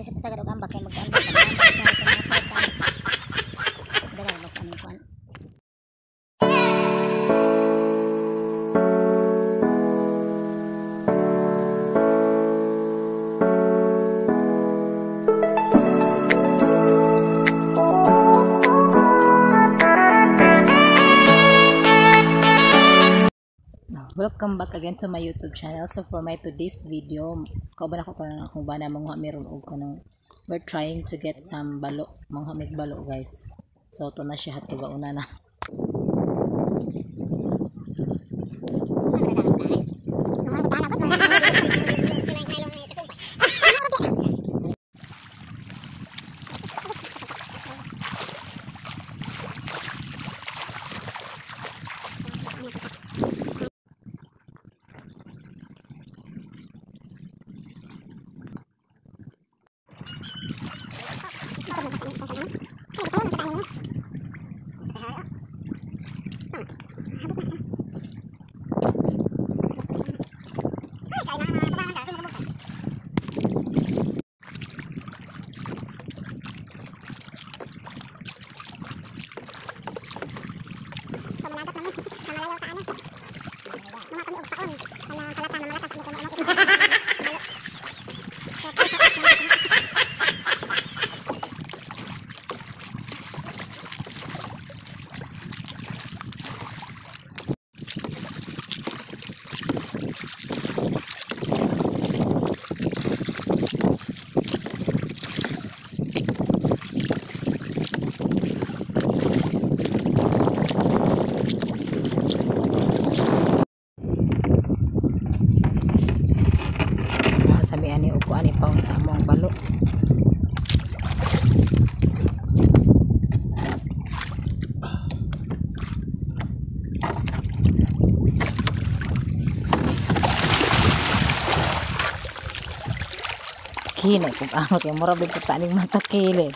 Sa pasagad og ambak kay magkaambak ka. Dara ba kuan kuan. Welcome back again to my YouTube channel. So for my today's video, kauban ako karon akong bana manguha meron og kanang we're trying to get some balo, manguha mig balo guys. So to na siya hatuga una na. Sami ani og kuan ipaon sa among balo. Kini kung angot yung mura bigto taning mata kili.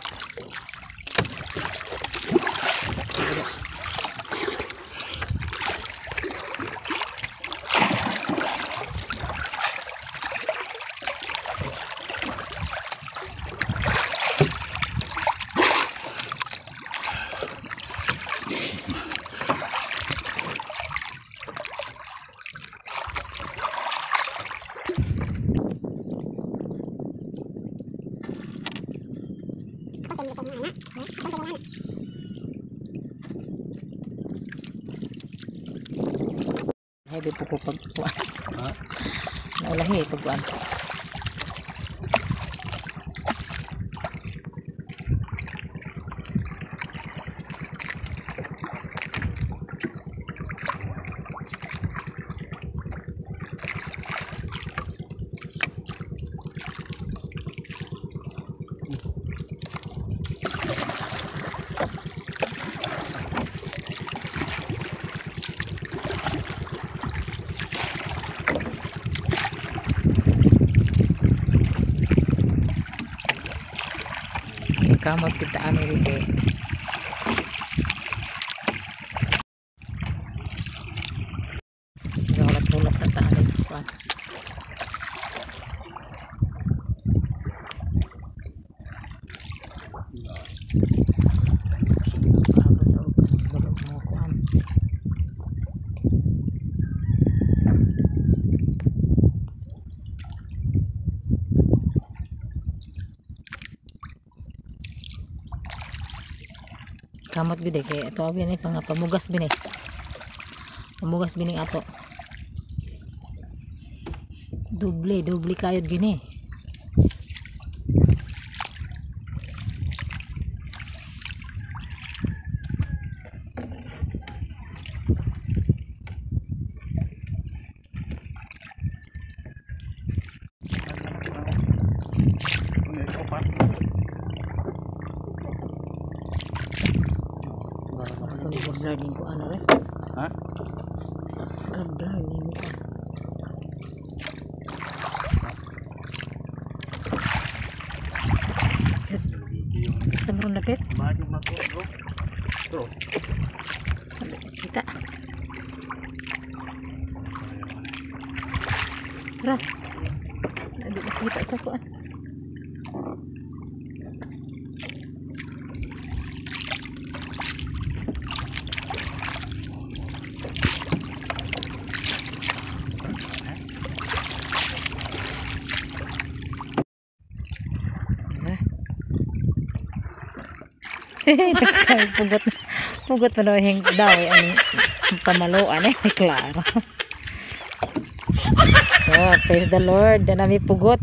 Heavy po ko pagkuan. Naulahi pagkuan. Kamot kita ano rito. Tulak-tulak sa taan. Kamot gud kay ato abi ni pang pamugas bini. Pamugas bini ato. Doble, doble kayod gini. Gardening ko ano rin? Ha? Gardening ko. Sa marong lapit? Kita. Tara. Hindi makita sa kuan. Pugot pugot pa daw hing daw eh, ano pamaluan eh, klaro. So, praise the Lord. Na mi pugot.